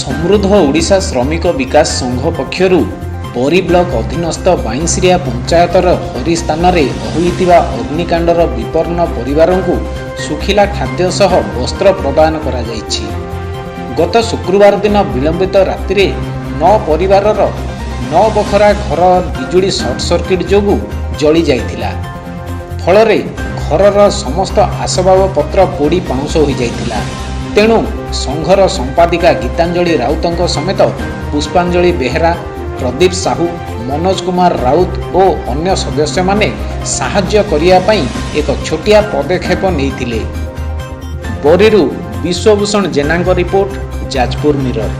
ସମୃଦ୍ଧ ଓଡ଼ିଶା ଶ୍ରମିକ ବିକାଶ ସଂଘ ପକ୍ଷରୁ ବରୀ ବ୍ଲକ ଅଧୀନସ୍ଥ ବାଇଁଶିରିଆ ପଞ୍ଚାୟତର ହରିସ୍ଥାନରେ ହୋଇଥିବା ଅଗ୍ନିକାଣ୍ଡର ବିପନ୍ନ ପରିବାରଙ୍କୁ ଶୁଖିଲା ଖାଦ୍ୟ ସହ ବସ୍ତ୍ର ପ୍ରଦାନ କରାଯାଇଛି। ଗତ ଶୁକ୍ରବାର ଦିନ ବିଳମ୍ବିତ ରାତିରେ ନଅ ପରିବାରର ନଅ ବଖରା ଘର ବିଜୁଳି ସର୍ଟ ସର୍କିଟ୍ ଯୋଗୁଁ ଜଳି ଯାଇଥିଲା। ଫଳରେ ଘରର ସମସ୍ତ ଆସବାବପତ୍ର ପୋଡ଼ି ପାଉଁଶ ହୋଇଯାଇଥିଲା। ତେଣୁ ସଂଘର ସମ୍ପାଦିକା ଗୀତାଞ୍ଜଳି ରାଉତଙ୍କ ସମେତ ପୁଷ୍ପାଞ୍ଜଳି ବେହେରା, ପ୍ରଦୀପ ସାହୁ, ମନୋଜ କୁମାର ରାଉତ ଓ ଅନ୍ୟ ସଦସ୍ୟମାନେ ସାହାଯ୍ୟ କରିବା ପାଇଁ ଏକ ଛୋଟିଆ ପଦକ୍ଷେପ ନେଇଥିଲେ। ବରୀରୁ ବିଶ୍ୱଭୂଷଣ ଜେନାଙ୍କ ରିପୋର୍ଟ, ଯାଜପୁର ମିରର।